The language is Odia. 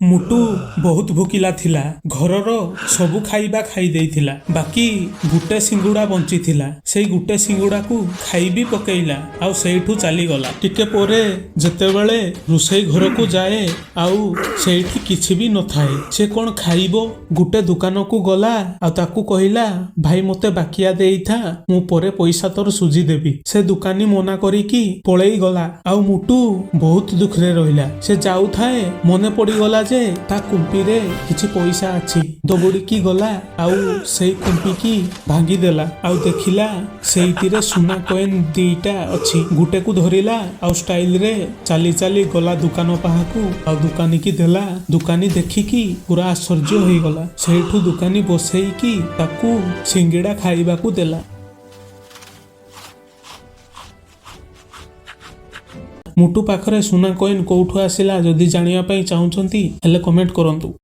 ମୁଟୁ ବହୁତ ଭୋକିଲା ଥିଲା। ଘରର ସବୁ ଖାଇବା ଖାଇ ଦେଇଥିଲା, ବାକି ଗୁଟେ ସିଙ୍ଗୁଡ଼ା ବଞ୍ଚିଥିଲା। ସେଇ ଗୁଟେ ସିଙ୍ଗୁଡ଼ାକୁ ଖାଇ ବି ପକେଇଲା ଆଉ ସେଇଠୁ ଚାଲିଗଲା। ଟିକେ ପରେ ଯେତେବେଳେ ରୋଷେଇ ଘରକୁ ଯାଏ, ଆଉ ସେଇଠି କିଛି ବି ନଥାଏ। ସେ କଣ ଖାଇବ? ଗୁଟେ ଦୋକାନକୁ ଗଲା ଆଉ ତାକୁ କହିଲା, "ଭାଇ, ମତେ ବାକିଆ ଦେଇଥା, ମୁଁ ପରେ ପଇସା ତୋର ସୁଝି ଦେବି।" ସେ ଦୋକାନୀ ମନା କରିକି ପଳେଇ ଗଲା ଆଉ ମୁଟୁ ବହୁତ ଦୁଃଖରେ ରହିଲା। ସେ ଯାଉଥାଏ, ମନେ ପଡିଗଲା ଯେ ତା କୁମ୍ପିରେ କିଛି ପଇସା ଅଛି। ଦୌଡ଼ିକି ଗଲା ଆଉ ସେଇ କୁମ୍ପିକି ଭାଙ୍ଗିଦେଲା ଆଉ ଦେଖିଲା ସେଇଥିରେ ସୁନା କଏନ 2ଟା ଅଛି। ଗୁଟେକୁ ଧରିଲା ଆଉ ଷ୍ଟାଇଲରେ ଚାଲି ଚାଲି ଗଲା ଦୋକାନ ପାଖକୁ ଆଉ ଦୋକାନୀକି ଦେଲା। ଦୋକାନୀ ଦେଖିକି ପୁରା ଆଶ୍ଚର୍ଯ୍ୟ ହେଇଗଲା। ସେଇଠୁ ଦୋକାନୀ ବସେଇକି ତାକୁ ସିଙ୍ଗିଡ଼ା ଖାଇବାକୁ ଦେଲା। ମୁଟୁ ପାଖରେ ସୁନା କଏନ କୋଉଠୁ ଆସିଲା, ଯଦି ଜାଣିବା ପାଇଁ ଚାହୁଁଛନ୍ତି ହେଲେ କମେଣ୍ଟ କରନ୍ତୁ।